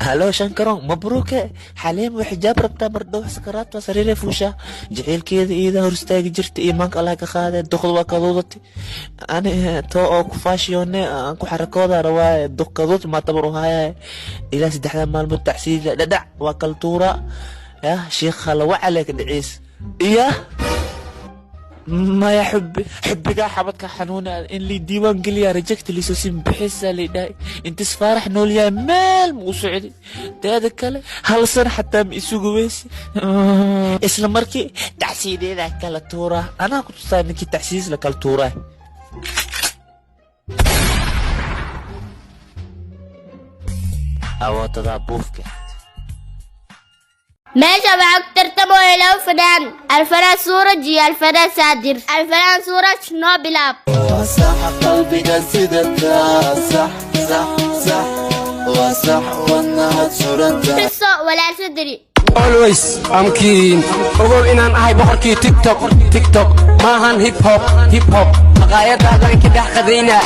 Halo Shankaron, mabruuke. Xaliim way xijaab rabtaa, mardhow sakaraat waa sariiray fuushaa. Jaceylkeeda iida hor istaagi jirta, iimaanka Allah ka qaadee. Duqda waa kaduudati, ani too oo ku faashiyoone aan ku xarakooda rawaaye. Duq kaduud maa tabar u hayaye. Ilaa 3da maalmood tacsiida dhadhac waa kala tuuraa ya sheekha la wacale ka dhiciis iya. Maya, xubbi xubbigaa xabadka xanuuna in lii diiwaan geliyaa reject liisoo sin bixisa lidhahay. Intis Faarax nool yahay meel ma u socday. Teeda kale hal sana xataa ma isugu weysi. Isla markii tacsiideedaa kala tuuraa, anaa ku tusaa ninkii tacsiis la kala tuuraa. Awoodadaa buufka. Meesha waxaa ku tartamaya laba fanaan, Alfanaan Suuraj iyo Alfanaan Saadir. Alfanaan Suuraj, noo bilaab. Sax qalbiga sidataa, sax sax sax, waa sax wadnahaad suranta. Xuso walaal Sadri. Always I'm king. Ogow inaan ahay boqorkii TikTok. TikTok maahan hip hop, hip hop maqaayadaadan ka dhex qadayna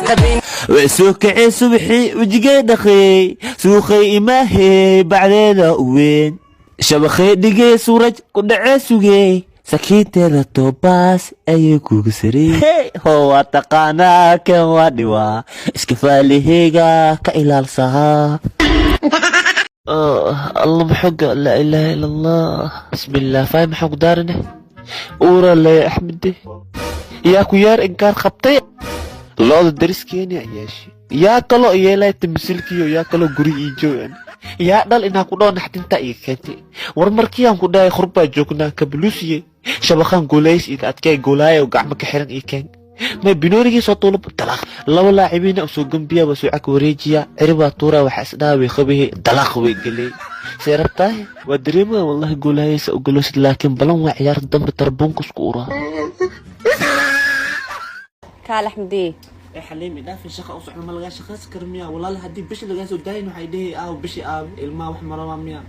qadayna. Way soo kacee subaxii, wejigay dhaqeey, suuqay imaahey, bacdeeda u weyn shabaqay dhigee, Suuraj ku dhacee sugey, sakiinteeda toobaas ayay kuga sarey. Ho waa taqaanaa, kan waa dhiwaa iska faaliheyga ka ilaalsahaa. Allah maxoga, laa ilaaha ila Allah, bismillah. Faay maxaa ku daarine uura lay Axmede yaa ku yaar inkaar qabtay lo'da dariskeeni yeeshi yaa kaloo yeelay tamsilkiyo yaa kaloo guri ii joogan yaa dhal inaa ku dhaho naxdinta iga keentay. War markii aan ku dhahay khurbaa joognaa kabluusiye shabaqan gulays iga adkay gulaayo gacmo ka xiran ii keen may binoonigii soo tuulub dalaq laba laacibiina usoo gambiya waa soo cag wareejiya ciribaa tuura waxa isdhaha way qabihi dalaq way gelay. See rabtaay waa dareemaya wallahi gulaayaysa u galoosid, laakiin balan waa ciyaarta dambe tarbuunka isku uraa. Kaal Axmedee. Ee Xaliim, idhaafin, shaqa u socdo ma lagaa shaqaysan karo miya? Walaali haddii bishi lagaa soo daayin waxay dhihi aaw bishi aaw ilmaha wax marabaa miya?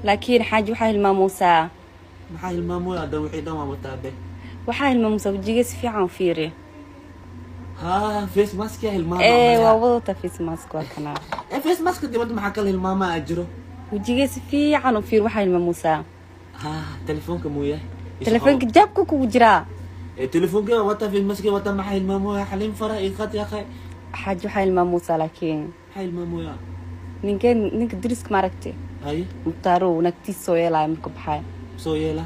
Laakiin xaaji, waxaa hilmaamuusaa. Maxaa hilmaamoya? Hadda wixii dhan waa wataa be. Waxaa hilmaamuusaa wejiga si fiican u fiiri. Haa, face mask yaa hilmaama. Ee waa wadataa face mask, waa kanaa. Ee face mask dibadda maxaa kala hilmaama aa jiro? Wejiga si fiican u fiiri, waxaa hilmaamuusaa. Haa, telefoonka muu yahay? Telefoonka jaabka kugu jiraa. Ee telefoonka waa wataa, face mask wataa, maxaa hilmaamoya? Xaliim fara iyo qad yaqay. Xaaji, waxaa hilmaamuusaa laakiin. Maxaa hilmaamoya? Ninkeen, ninka dariska maaragtay? Haye. Mukhtaaro nagtiis soo yeelaya markuu baxaay. Soo yeela.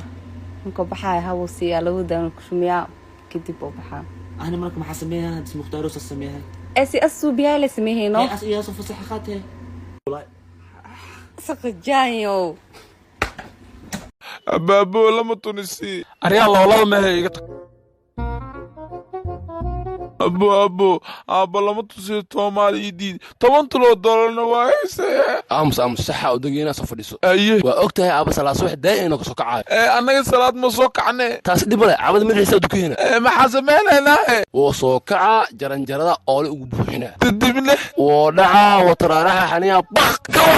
Markuu baxaay hawuu siiyaa labadaan ku shumiyaa, kadib uu baxaa. Ani marka maxaa sameeyaa hadis Mukhtaaro sa sameeyaa? Ee si asuubiyaa la sameeyno. Ee as iyaa soo fasaxa qaatee. Saqajaanyow. Abaabo lama tunisi. Aryaa loolada mehe iga tag. Abo abo aabba lama tusiyo toomaali ii diid 10 tuloo doolarna waa haysaya. Aamus aamus, saxa u degay inaa soo fadhiiso. Aye. Waa og tahay aaba salaad subax daa'im inuu kasoo kacayo. Ee annaga salaad ma soo kacne. Taasi dhib male, cabada madaxiisa dukayna. Ee maxaa samaynaynaa? Wuu soo kacaa, jaranjarada oole ugu buuxinaa. Kadibne? Wuu dhacaa, wuu taraaraxa xaniyaa baq kaw.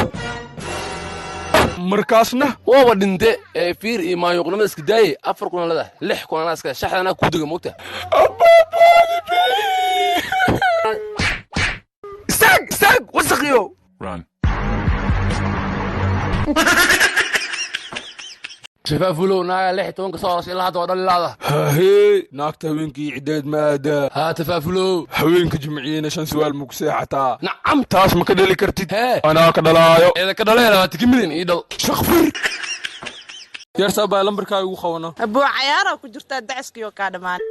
Markaasna? Waaba dhinte ee fiir iyo maayuuqnimada iska daaye. 4 kuna leedahay, 6 kun anaa iska shaxda anaa kuu dega moogta. Istaag istaag, wasaqiyo. Shafaafulow, naaga 16ka soo horas ilaa hadda waa dhalilaada. Hahee, naagta haweenkii ciddeed ma aadaa? Haa, tafaafulow. Haweenka jimciyeyna 5 su'aal ma ku seexataa? Nacam. Taas ma ka dhali kartid? Hee. Anaa ka dhalaayo. Eeda ka dhalee 20 milyan ii dhal. Shaqfir yarsaa baa lambarkaa igu qabano. Abuu cayaaraa ku jirtaa dacaskiyo kaa dhammaan.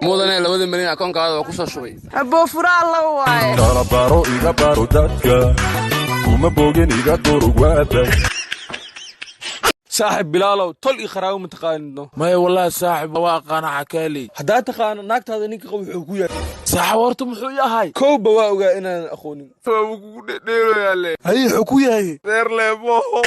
Mudane, 2da milyan akoonkaada waa ku soo shubay. Abuu furaa la waaye. Kala baro iga baro dadka kuma bogin iga durug waabag. Saaxib Bilaalow, tol iyo qaraawo ma taqaanidno? Maya wallaahi saaxib, waa aqaana xakaaley. Haddaa taqaano naagtaada ninka qab wuxuu ku yahay? Saaxib, horta muxuu ii ahay? Kowba waa ogaa inaanan aqoonin. Waa kugu dhedheeroyaale. Haye, wuxuu ku yahay? Reer leeboho.